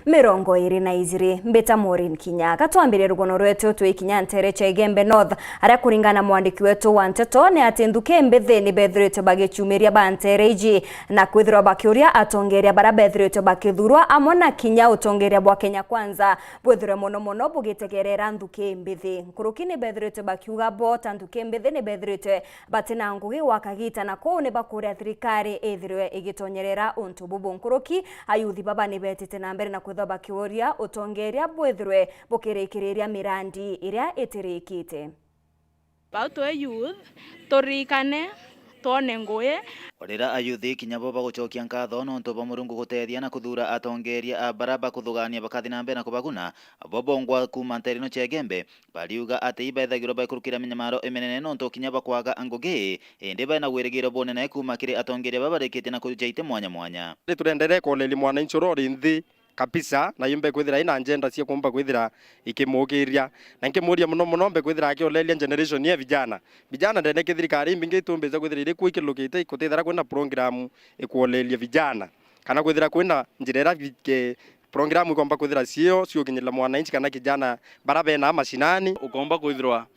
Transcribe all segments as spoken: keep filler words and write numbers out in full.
mirongo iri na ijiri. Mbita Maureen Kinya. Gatwambirie rugono rwetu twi kinya ntere cia Igembe North, aria kuringana na mwandiki wetu wa nteto ni ati nthuki mbithi ni bethiritwe bagicumiria ba ntere iji, na kwithirwa bakiuria atongeria baria bethiritwe bakithurwa amwe na kinya utongeria bwa Kenya Kwanza bwithirwe mono mono bugitegerera nthuki mbithi. Nkuruki ni bethiritwe bakiuga bo ta nthuki mbithi ni bethiritwe bati na ngugi gwa kagita, na kuu ni bakuria thirikari ithirwe igitonyerera untu bubu. Nkuruki, ayuthi baba ni betite na mbere na kwithwa bakiuria utongeria bwithirwe bukirikiriria mirandi iria itirikite. Bau twi youth, turirikane, twone ngui. Riria ayuthi kinya bo bagucokia nkatho nontu bwa Murungu gutethia na kuthuura atongeria a bara bakuthugania bakathi na mbere na kubaguna, bo bongwa kuuma ntere ino cia Igembe, bariuga ati ibethagirwa baikurukira minyamaro iminene nontu kinya bakwaga ngugi, indi bena wirigiro bunene kuuma kiri atongeria baba barikitie na kuja iti mwanya mwanya. Ni turenderea kuoneria mwananchi uria uri nthi kabisa, na yumbe kwithira ina njenda cia kumba kwithira ikimukiria. Na nkimuria muno muno mbe kwithira akioleria generation ya vijana. Vijana ndene kithirikari imbingi itumbite kwithira iri ku ikilukite, ikutithira kwina program ikuoleria vijana, kana kwithira kwina njira ira vi-, ke-, program ikomba kwithira cio ciukinyirira mwananchi kana kijana bara bena mashinani. Ukomba kwithirwa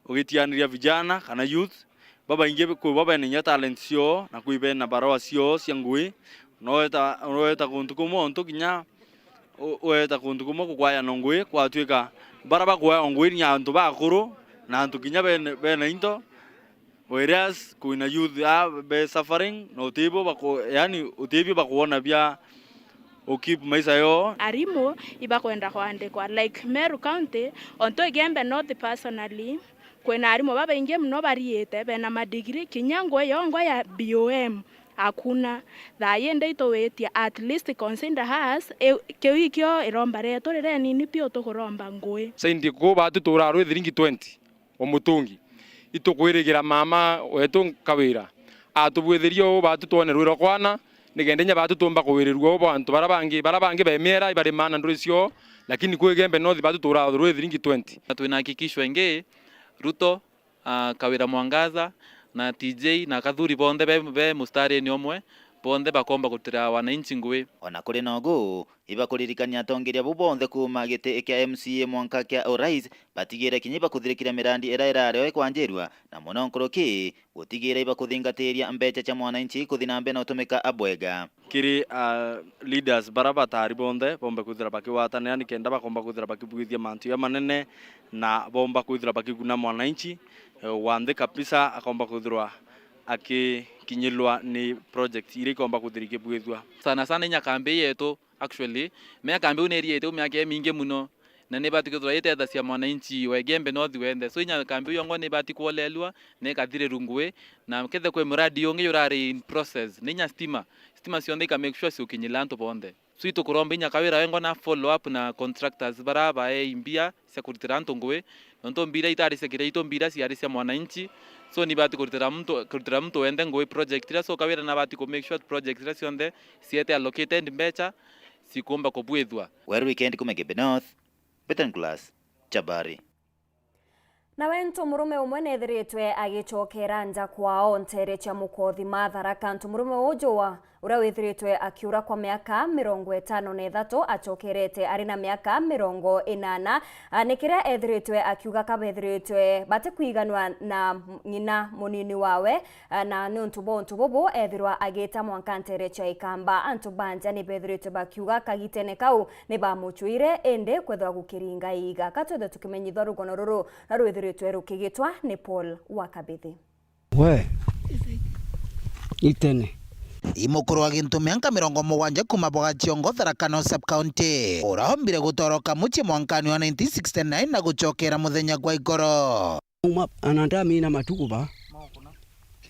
ugitianiria vijana kana youth, babaingi kwi bo bena inya talent cio, na kwi bena baroa cio cia ngui. Noeta, noeta kuntu kumwe untu kinya u-, weta kuntu kumwe kukwayana ngui, kwatwika bara bakwaya ngui ni antu bakuru na antu kinya bene, bena into. Whereas kwina youth a be suffering, na utibo bako-, yani utibio bakuona bia u keep maisha yoo. Arimu ibakwenda kwandikwa, like Meru County, ontu Igembe North personally, kwina arimu babaingi muno bariite, bena madigiri, kinya ngui yongwa ya B O M hakuna. Thaa ii ndi ituwitia, at least consider us, i-, kiu ikio iromba rietu riria inini piu tukuromba ngui. Saindi kuu batu turaa rwi thiringi twenty umutungi. Itukwirigira mama wetu Kawira atubwithirie uu batu twone rwi rwa kwana, nikenda inya batu tumba kuwirirua uu bwa antu bara bangi, bara bangi be miera ibarima na nduri cio, lakini kwi Igembe North batu turaa rwi thiringi twenty. Na twina hakikisho ingi, Ruto, ah, Kawira Mwangaza, na T J, na Kathuri bonthe be, be mustarini umwe, bonthe bakomba kurutira wananchi ngui. Ona kuri na ugu, ibakuririkania atongeria bau bonthe kuuma giti kia M C A mwanka kia urais, batigire kinya ibakuthirikiria mirandi ira irari o ikwanjirua, na muno nkuruki, gutigira ibakuthingatiria mbecha cia mwananchi ikuthi na mbere na utumika abwega. Kiri, ah, leaders bara batari bonthe bombe kwithira bakigwatanira nikenda bakomba kwithira bakibwithia mantu jamanene na bomba kwithira bakiguna mwananchi, eh, wa nthi kabisa akomba kwithirwa akikinyirwa ni project iria ikomba kwithira ikibwithua. Sana sana inya kambi yetu, actually, mea kambi iu ni iriite u miaka imingi muno, na ni ibati kwithirwa itethacia mwananchi wa Igembe North wenthe. So inya kambi iu yongwa ni ibati kwolelua na ikathirirua ngui, na kethe kwi muradi ungi jurari in process, ni inya stima, stima cionthe ika make sure ciukinyira antu bonthe. So itukuromba inya Kawira wengwa na follow up na contractors bara bae imbia cia kurutira antu ngui, nontu mbira itari cia kiria itu, mbira ciari cia mwananchi. So ni ibati kurutira muntu, kurutira muntu wenthe ngui project iria. So Kawira nabati ku make sure project iria cionthe ciete allocated mbecha cikumba kubwithua. Weru weekend kuma Igembe North, Betan Class, Chabari. Nawe ntu murume umwe neethiritwe agicokera nja kwao nteere cia Mukothi ma Tharaka. Ntu murume uju wa, uria withiritwe akiura kwa miaka mirongo itano na ithatu, acokerete ari na miaka mirongo inana. A, ni kiria ethiritwe akiuga kabethiritwe batikwiganwa na ng'ina munini wawe, a, na niuntu bwa untu bubu ethirwa agita mwanka nteere cia Ikamba. Antu ba nja ni bethiritwe bakiuga kagitene kau ni bamucwire, indi kwethwa gukiringa iiga. Ka twithwe tukimenyithwa rugono ruru na rwithiritwe rukigitwa ni Paul wa Kabithi. We. Itene. I mukuru wa gintu mianka mirongo mugwanja kuma Bwagaciongo, Tharaka Nithi Sub-County, uraombire gutoroka mucii mwankani wa nineteen sixty-nine na gucokera muthenya gwa igoro. Uma, ana ndamina matuku ba.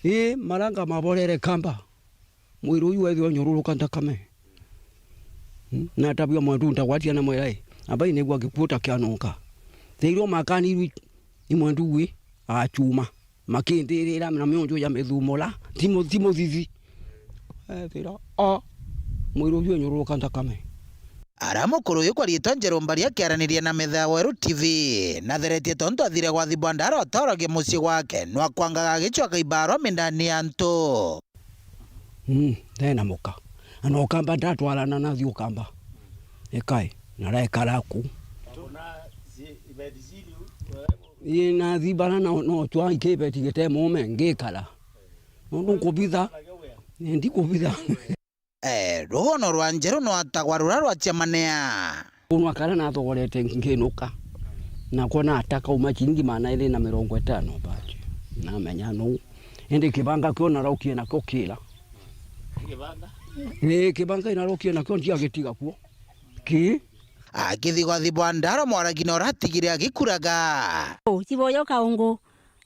Ii, maranga maborere Kamba. Mwiri uyu wethirwa unyururuka nthakame. Mm, natabua mwendu ntagwatia na mwera i, abai nigua gikuo ta kianunka. Theirwo makanirwi ni mwendu gwi, achuma. Makinthirira na mionjo ya mithumula, ti mu-, ti muthithi. Ethira, a, mwiri uyu unyururuka nthakame. Ara mukuru uyu kwa riitwa Njeru Mbari akiaraniria na metha ya Weru T V, natheretie tontu athire gwathibwa ndara atoragia mucii gwake, nwakwangaga agicwaka ibarwa mindani ya antu. Mm, ndena muka. Ana Ukamba ndatwarana nathi Ukamba. Ikae, na raikara ku. Ii nathi bara no, no twa ikibeti gitemo me ngikara. Nondu nkubitha, ndikubitha. Eh, rugono rwa Njeru no atagwa rura rwa ciamanea. Kunwa kara nathogorete nkinuka. Nakwo nataka uma ciringi magana iri na mirongo itano bachi. Namenya nuu. Indi kibanga kio narokie nakio kira. Ii, kibanga inarokie nakio ntiagitiga kuo. Ki? Akithigwathibwa ndaro mwaragina uratigire agikuraga. Ciboyo kaungu.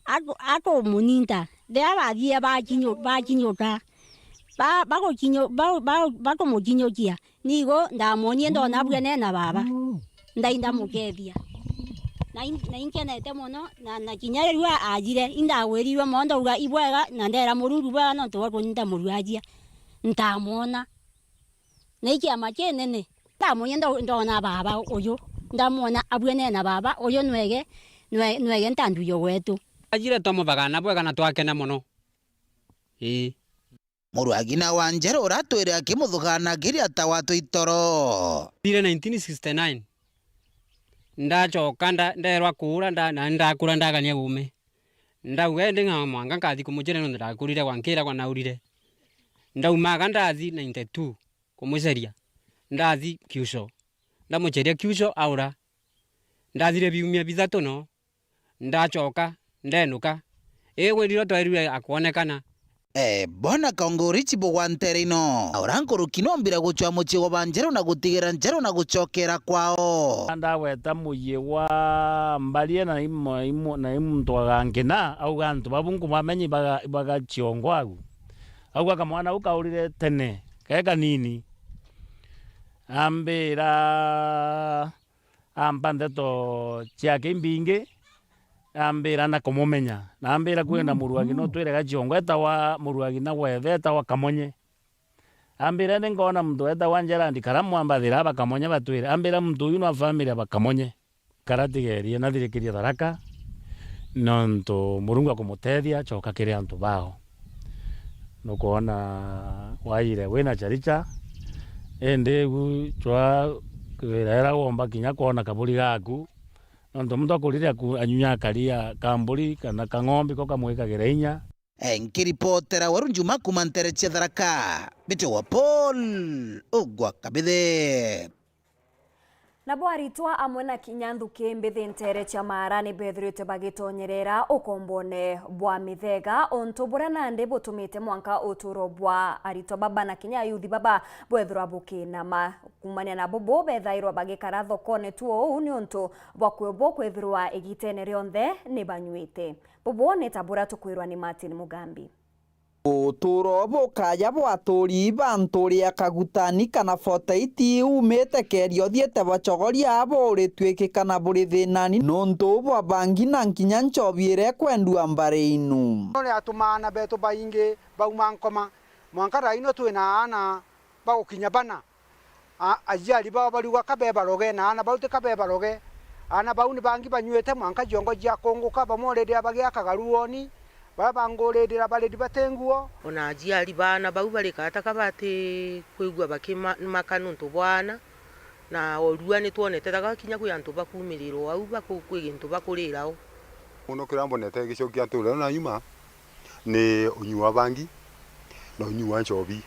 Aku-, akumunyinta. Riria bathire bakinyu-, bakinyuka, ba-, bagukinyu-, ba-, ba-, bakumukinyukia, nigo ndamwonie ndona abwene na baba. Ndai ndamukethia. Na in-, na inkenete mono, na, na kinya riu a-, ajire, indagwirirwe mono, ndauga, "Ibwega," na ndera Murungu, "Ibwega," nontu bwa kunyinta murwaria. Ntamwona. Na i kiama kinene. Ndamunya ndo-, ndona baba uyu. Ndamwona abwene na baba uyu nwege, nwe-, nwege ntanduyo gwetu. Ajire twamubagana bwega na twakena mono. Ii. Murwagina wa Njeru uratwire akimuthuganagiria ta watwa itoro. Thire nineteen sixty-nine. Ndachoka nda-, nderwa kuura nda-, na ndakura ndagania gume. Ndauga, "Indi ng'a mwanka nkathi kumuceria nontu ndakurire gwa nkiragwa naurire." Ndaumaga ndathi ninety-two kumuceria. Ndathi Kiusho. Ndamuceria Kiusho aura. Ndathire biumia bithatu no. Ndachoka, ndenuka. Ii gwirire twairue akwonekana. Eh, bona kaunguri chibugwa ntere ino. Ura nkuruki nombire guchwa muchie gwa ba Njeru na gutigira Njeru na guchokera kwao. Ndagweta muyi gwa Mbarie na imu-, imu-, na i muntu wa Gangina, auga antu babu nkumamenya ibaga-, ibaga chiongo au. Auga kamwana au kaurire tene, ke kanini. Ambira, ampa ndeto ciake imbingi, ambira na kumumenya. Na ambira kwina muruagi no twire gachiongo etawa muruagi na gwethe etawa Kamonye. Ambira, "Indi nkona muntu wetagwa Gerald Karamu ambathira aba Kamonye batwire." Ambira, "Muntu uyu no family aba Kamonye. Kara tigerie na thirikiria Tharaka, nontu Murungu akumutethia, coka kiri antu bao. Nukwona waire wina charicha, indi igu chwa wira era womba kinya kwona kaburi gaku, nontu muntu akurire aku-, anyunya akaria kamburi kana kang'ombe ko kamwikagira inya." Eh, nkiripotera Weru Njuma kuuma ntere cia Tharaka, mbitagwa Paul Ugwa Kabithe. Nabo aritwa amwe na kinya nthuki mbithi ntere cia Maara ni beethirite bagitonyerera ukombone bwa mithega, untu buria nandi butumite mwanka uturo bwa aritwa baba na kinya ayuthi baba bwethirwa bukinama. Kuumania na bubu, bethairwa bagikara thokone tu uu niuntu bwa kwi-, bo kwithirwa igitene rionthe ni banyuite. Bubu ni ta buria tukwirwa ni Martin Mugambi. Uturo bukaja bwa aturi ba nturi ya Kagutani kana forty eight uumite Keria uthiite Bachogoria buritwikika na buri thinani nuntu bwa bangi na nkinya nchobi iria ikwendua mbari inu. None atumaa aana beetu baingi bauma nkoma, mwanka thaa ino twina aana bagukinya bana. A-, aciari bao bariuga ka bebaroge, na aana bau ti ka bebaroge. Aana bau ni bangi banyuite mwanka ciongo ciakunguka, bamwe already bagiakaga ruoni, baria bangi already baredi bati nguo. Ona aciari ba aana bau barikaa ta ka bati kwigua bakimaka nuntu bwa aana, na o rua ni twonete ta ka kinya kwi antu bakumirirwa au, baku-, kwi gintu bakurira o. Mono kiria mbonete gicokia nturire na nyuma, ni unyui wa bangi na unyui wa nchobi,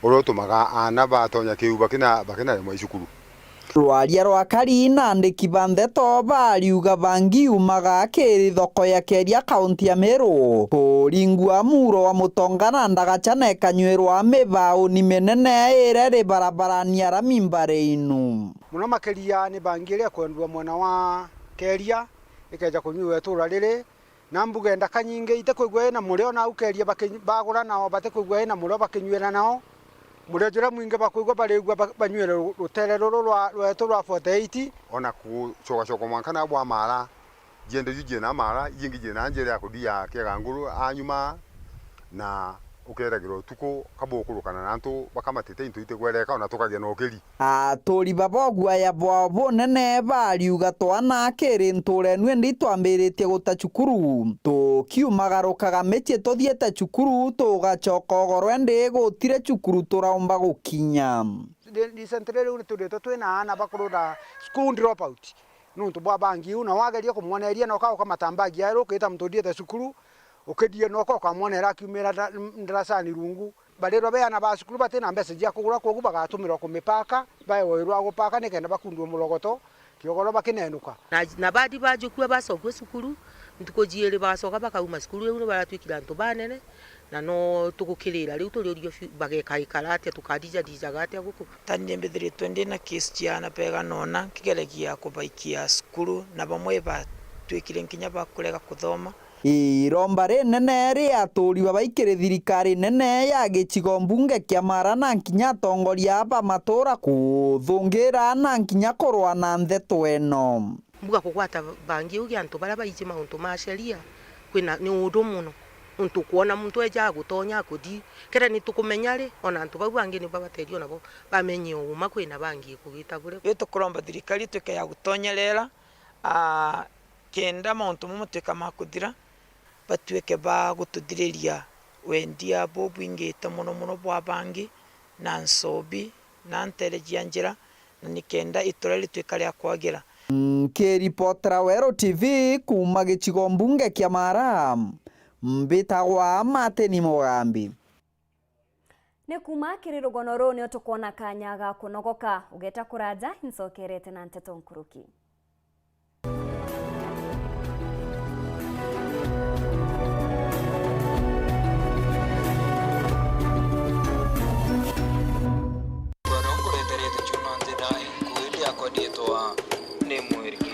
uria utumaga aana batonya kiu bakina-, bakinaremwa i cukuru. Rwaria rwa kari na andiki ba ndeto bariuga bangi yumaga kiri thoko ya Keria, kaunti ya Meru, kuringua muuro wa mutonga na ndagacha na ikanyuirwa mibauni minene iria iri barabarani ya rami mbari inu. Mono makiria ni bangi iria ikwendua mwena wa Keria, ikeja kunyuirwa itura riri, na mbuga ndaka nyingi itikwigua ina murio, na ukeria baki-, bagura nao batikwigua ina murio bakinyuira nao. Murio juria mwingi bakwigua barigua ba-, banyuire ru-, rutere ruru rwa, rwetu rwa forty eight. Ona kucogacoka mwanka na bwa Maara, jiende ju jiena Maara, iji ingi jiena njira ya kuthia Kiega nguru a nyuma, na ukeethagirwa utuku kabukurukana na antu bakamatite into itigwereka, ona tukagia na ukiri. Aturi ba boguaya bwao bunene bariuga twana kiri nturenu, indi itwambiritie guta cukuru. Tukiumagarukaga micii tuthiite cukuru, tugacoka ugoro, indi gutiri cukuru turaumba gukinya. Recently riu nituritwe twina aana bakurura school dropout nuntu bwa bangi iu, na wageria kumwoneria noka ukamata mbagi yaeru, ukita muntu uthiete cukuru, ukithie noka ukamwonera akiumira nda-, ndarasani rungu. Barirwa be aana ba cukuru batina mbeca cia kugura, kwogu bagatumirwa kumipaka, baewe rwa gupaka nikenda bakundue murogoto, kiogoro bakinenuka. Na, na badi bajukua bacokua cukuru, ntuku jiiri bacoka bakauma cukuru, riu ni baratwikire antu banene, na no tugukirira riu turiurio biu, bagekaikara atia, tukadijadijaga atia guku? Tani ni mbithiritwe ndina case cia aana begana ona, nkigeragia kubaikia cukuru, na bamwe batwikire nkinya bakurega kuthoma. Iromba rinene ria aturi babaikiri thirikari nene ya gicigo mbunge kia Mara na nkinya atongoria ba matura kuthungira na nkinya kurwa na ntheto ino. Mbuga kugwata bangi ugi antu baria baiji mauntu ma sheria kwina ni undu mono, untu ukwona muntu eja agutonya akuthi, kere ni tukumenya ri, ona antu bau bangi ni babaterio nabo bamenye uma kwina bangi kugita buria. Riu tukuromba thirikari itwike ya gutonyerera, aa, kenda mauntu mau matwika ma kuthira, batwike ba gututhiriria wendia bubwingite mono mono bwa bangi, na nsobi, na ntere cia njira, na nikenda itura ritwika ria kwagira. Nkiripotera Weru T V kuuma gicigo mbunge kia Mara, mbitagwa Martin Mugambi. Ni kuuma kiri rugono ruu nio tukwona kanya ga kunogoka. Ugeta kuraja, incokerete na nteto nkuruki. Ngwenda nkureterete ciuma nthina, ngugi yakwa ndietwa ni mwiriki.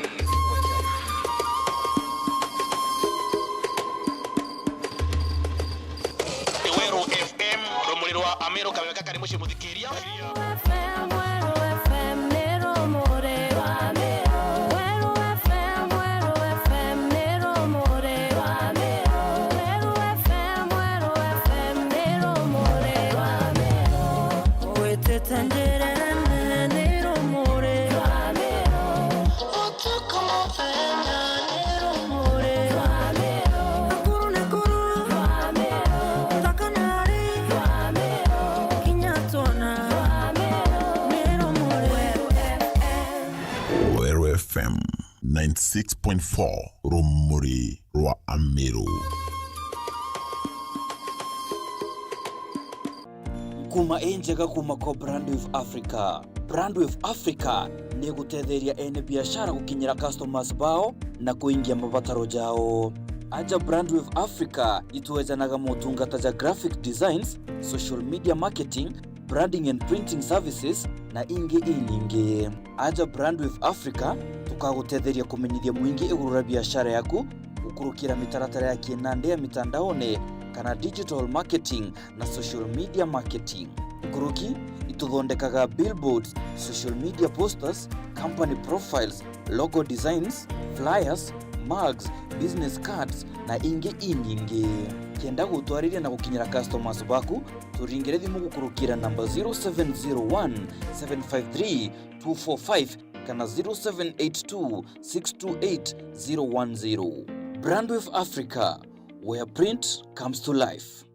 Weru F M, rumuri rwa Ameru, kameme kari mucii muthikiria. Weru F M ninety six point four, rumuri rwa Ameru. Nkuma injega kuma kwa Brandwave Africa. Brandwave Africa ni igutetheria ene biashara gukinyira customers bao na kuingia mabataro jao. Aja Brandwave Africa itwejanaga motungata ja graphic designs, social media marketing, branding and printing services, na ingi inyingi. Aja Brandwave Africa tukagutetheria kumenyithia mwingi iguru ria biashara yaku, gukurukira mitaratara ya kinandi ya mitandaone kana digital marketing na social media marketing. Nkuruki, ituthondekaga billboards, social media posters, company profiles, logo designs, flyers, mugs, business cards na ingi inyingi. Kenda gutwariria na gukinyira customers baku, turingire thimu gukurukira namba zero seven zero one, seven five three, two four five kana zero seven eight two, six two eight, zero one zero. Brandwave Africa, where print comes to life.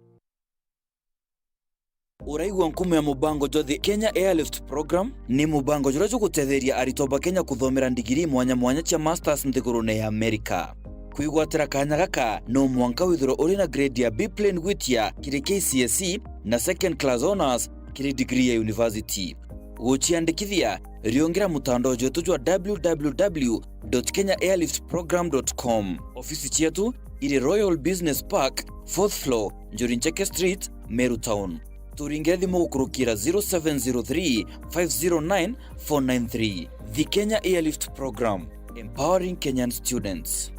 Uraigua nkumo ya mubango jwa The Kenya Airlift Program? Ni mubango juria jugutetheria aritwa ba Kenya kuthomera ndigiri mwanya mwanya cia masters nthigurune ya America. Kwigwatira kanya gaka, no mwanka withirwe uri na grade ya B plain gwitia kiri K C S E na second class honours kiri degree ya university. Guciandikithia, riungira mutandao jwetu jwa w w w dot kenya airlift program dot com. Ofisi cietu iri Royal Business Park, fourth floor, Njuri Ncheke Street, Meru Town. Turingire thimu gukurukira zero seven zero three, five zero nine, four nine three. The Kenya Airlift Program, empowering Kenyan students.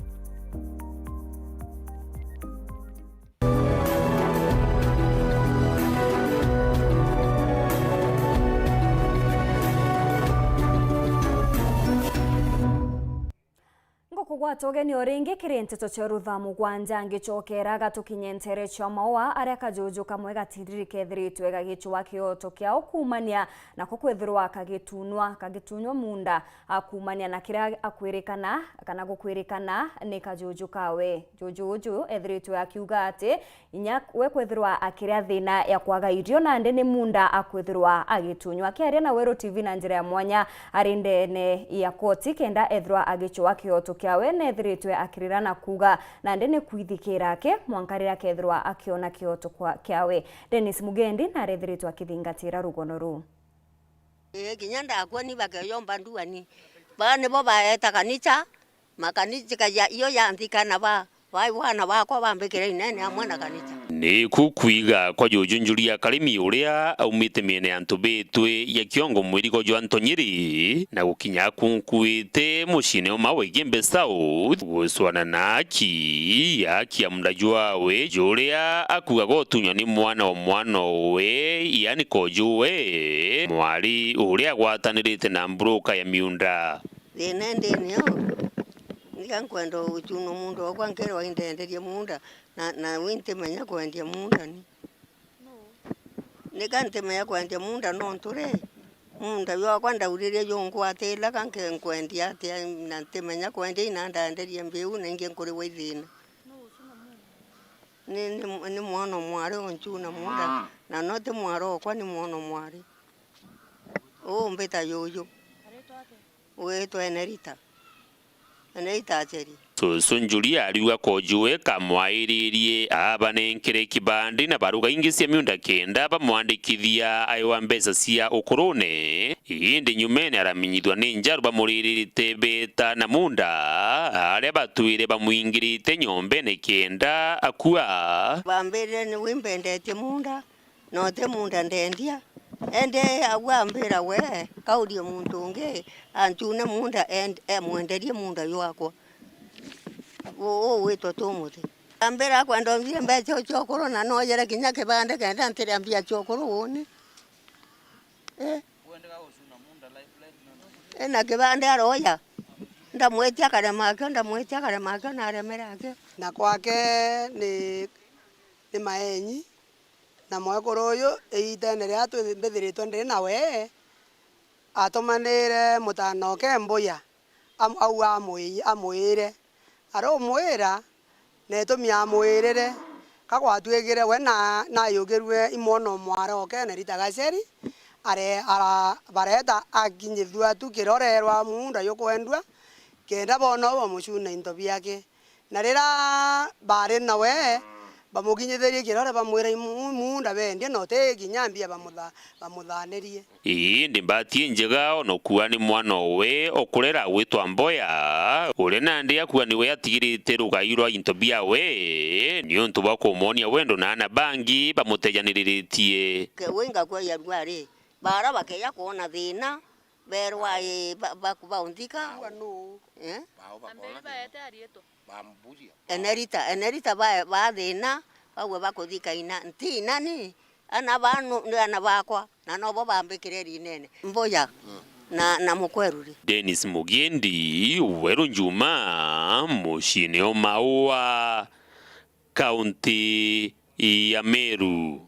Nguku Gwata ugeni o ringi kiri nteto cia rutha mugwanja, ngicokera gatukinye ntere cia maua aria kajuju kamwe gatindiri kethiritwe gagicua kioto kiao kuumania nako kwithirwa kagitunwa, kagitunwa munda, a, kuumania na kiria akwirikana kana gukwirikana ni kajuju kawe. Juju uju ethiritwe akiuga ati inya we kwithirwa akiria thina ya kwaga irio, nandi ni munda akwithirwa agitunywa. Akiaria na Weru T V na njira ya mwanya ari ndene ya koti kenda ethirwa agicua kioto kiawe, nethiritwe akirira na kuuga nandi ni kwithikira ake mwanka riria akethirwa akiona kioto kwa-, kiawe. Dennis Mugendi narethiritwe akithingatira rugono ruu. Ii, kinya ndakua ni bakeyomba nduani. Ba nibo baeta kanisa, makanisa ya, iyo ya nthika na ba, ba bwana bakwa bambikire inene amwe na kanisa. Ni ku kwiga kwa juju Njuria Karimi uria aumite miene ya antu bitwi ya Kiongo mwirigo jwa Ntonyiri na gukinya kunkuite muciine uma wa Igembe South gucwana na aki, aki ya munda jwawe juria akugaga utunywa ni mwana wa mwana owe, yani kojuwe mwari uria agwatanirite na mbroka ya miunda. Thina ndini yo, nika nkwenda gucunwa munda wakwa nkerwa indenderie munda, na, na wi ntimenya kwendia munda ni. Nika ntimenya kwendia munda nontu ri, munda jwakwa ndauririe jungwatira ka nke-, nkwendia atia, na ntimenya kwendia ina ndenderie mbiu na ingi nkurigwa ithina. Ni, ni, ni mwana o mwari uncuna munda, na no ti mwari okwa, ni mwana o mwari. Uu mbita juju. Witwa Enerita. Enerita Acheri. Cucu Njuria ariuga kojuwe kamwairirie abanenkere kibandi na baruga ingi cia miunda kenda bamwandikithia aiwa mbeca cia ukurune. Indi nyumene aramenyithua ni njaru bamuririte beta na munda aria batwire bamwingirite nyombene kenda akua. Bambirire ni wi mbendetie munda, na uti munda ndendia. Ende agwe ambira we, kaurie muntu ungi ancune munda, end-, emwenderie munda jwakwa. Uu witwa Tumuthi. Ambira akwenda umbire mbeca uciokuru na noyere kinya kibande kenda ntire mbia ciokuru uni. Eh? Ena kibande aroya. Ndamwitia karema akio, ndamwitia karema akio, naremere akio. Na kwake ni, ni maenyi. Na mwekuru uyu, iitene riria twi-, mbithiritwe ndi nawe, atumanire mutaana oke mbuya, am-, au amwi-, amwire. Arumwira, na itumi amwirire, ka gwatwikire we na, nayugirue imwona o mwara oke na Rita Gaceri, are-, ara-, bareta akinyithua tu kirorerwa muunda jukwendua, kenda boona u bamucuna into biake. Na riria baari nawe, bamukinyithirie kirore, bamwira, "Imu-, imuunda bendie, na uti kinya mbia bamutha-, bamuthaanirie." Indi mbati injega o nokua ni mwana owe okurera agwitwa Mboya, uria nandi akua niwe atigirite rugai rwa into biawe, niuntu bwa kumwonia wendo na aana bangi bamutejaniriritie. Ke-, winga kwa yarua ri, bara bakeja kwona thina, berwa, ii, ba-, ba-, baunthika. Ua nuu? Eh? Bao bakona thina. Bamburia. Enerita, Enerita ba, ba thina, bagwe bakuthika ina, nti ina ni, ana banu ni ana bakwa, na nobo bambikire rinene. Mbuya, mm, na, na mukweruri. Dennis Mugendi, Weru Njuma, muciine o Maua, kaunti ya Meru.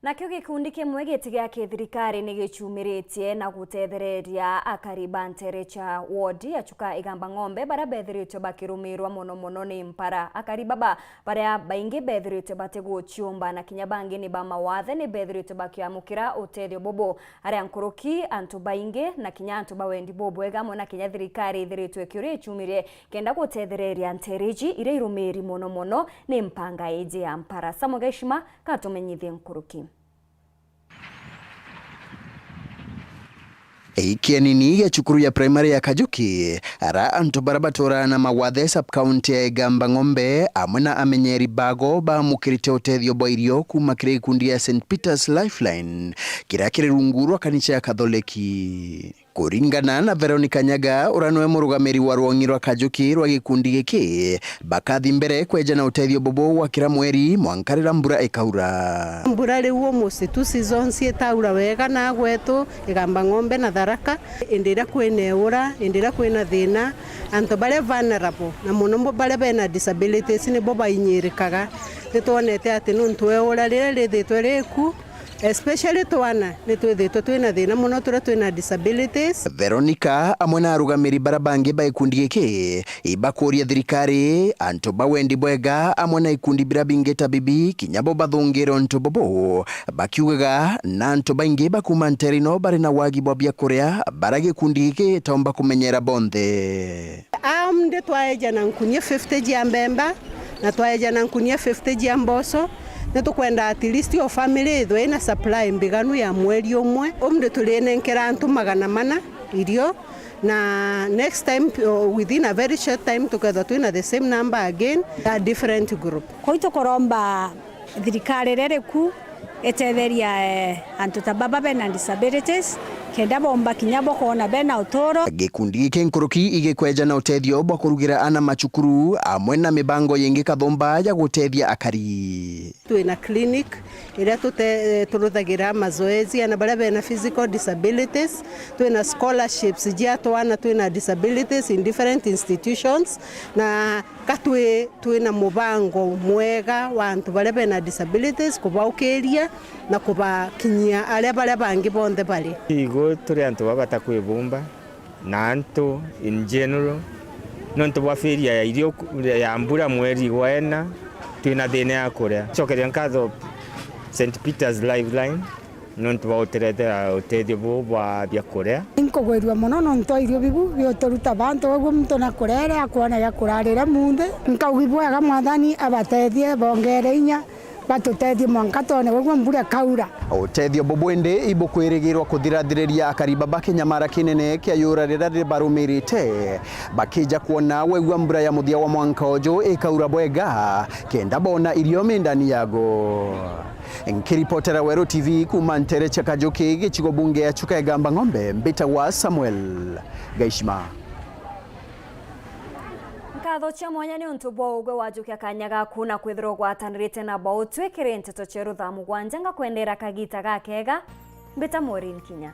Nakio gikundi kimwe giti gia kithirikari ni gichumiritie na gutethereria akari ba ntere cia wodi ya Chuka Igamba Ng'ombe, baria bethiritwe bakirumirwa mono mono ni mpara. Akari baba, baria baingi bethiritwe batiguciumba na kinya bangi ni ba mawathe, ni bethiritwe bakiamukira utethio bubu. Aria nkuruki, antu baingi na kinya antu ba wendi bubwega, amwe na kinya thirikari ithiritwe ikiuria ichumirie kenda gutethereria ntere iji iria irumiri mono mono ni mpanga iji ya mpara. Samuel Gaishima, katumenyithie nkuruki. Ikienini gia cukuru ya primary ya Kajuki, ara antu bara baturaa na Mawathe sub-county ya Igamba Ng'ombe, amwe na amenyeri bago bamukirite utethio bwa irio kuma kiri gikundi ya Saint Peter's Lifeline, kiria kiri rungu rwa kanisa ya Kathoreki. Kuringana na Veronica Nyaga, uria niwe murugamiri wa rwong'i rwa Kajuki rwa gikundi giki, bakathi mbere kweja na utethio bubu gwa kira mweri mwanka riria mbura ikaura. Mbura riu umusi tu seasons itaura wega na gwetu, Igamba Ng'ombe na Tharaka, indi iria kwina eura, indi iria kwina thina, antu baria vulnerable, na muno mbo baria bena disabilities nibo bainyirikaga. Nitwonete ati nuntu eura riria rithitwe riku, especially twana, nitwithitwe twina thina muno turia twina disabilities. Veronica amwe na arugamiri baria bangi ba gikundi giki ibakuria thirikari, antu ba wendi bwega amwe na ikundi biria bingi ta bibi kinya bo bathungire untu bubu, bakiugaga na antu baingi bakuma ntere ino bari na wagi bwa biakuria baria gikundi giki gitaumba kumenyera bonthe. Aa, umthi twaeja na nkunia fifty jia mbemba, na twaeja na nkunia fifty jia mboco. Nitukwenda at least o family ithwe ina supply mbiganu ya mweri umwe. Umthi turinenkera antu magana mana irio, na next time, o, within a very short time, tukethwa twina the same number again, a different group. Kwou tukuromba thirikari iria iri ku itetheria, eh, antu ta baba bena disabilities, kenda bomba kinya bo kwona bena uturo. Gikundi giki nkuruki igikweja na utethio bwa kurugira ana macukuru, amwe na mibango yingi kathumba ya gutethia akari. Twina clinic iria tute-, eh, turuthagira mazoezi ana baria bena physical disabilities, twina scholarships jia twana twina disabilities in different institutions, na ka twi, twina mubango mwega wa antu baria bena disabilities, kubaukiria na kubakinyia aria baria bangi bonthe bari. Igo turi antu babata kwibumba na antu in general, nontu bwa failure ya irio ku-, ya mbura mweri gwa ena, twina thina ya kuria. Cokeria nkatho Saint Peter's Lifeline nontu bwa guturethera utethio buu bwa biakuria. Inkugwirua mono nontu wa irio bibu biuturuta bantu, uguo muntu nakurere akwona gia kurarira munthi. Nkaugi bwega Mwathani abatethie, bongere inya, batutethie mwanka twone wegua mbura ikaura. Utethio bubu indi ibukwirigirwa kuthirathiriria akari baba kinyamara kinene kia yura riria ribarumirite, bakija kwona wegua mbura ya muthia wa mwanka uju ikaura bwega, kenda bona irio mindani yago. Nkiripotera Weru T V kuuma ntere cia Kajuki, gicigo bunge ya Chuka Igamba Ng'ombe, mbitagwa Samuel Gaishima. Nkatho cia mwanya ni untu bwa ugwe wajukia kanya gaku na kwithirwa ugwatanirite na bo utwikire nteto cia rutha mugwanja. Ngakwendera kagita gakega. Mbita Maureen Kinya.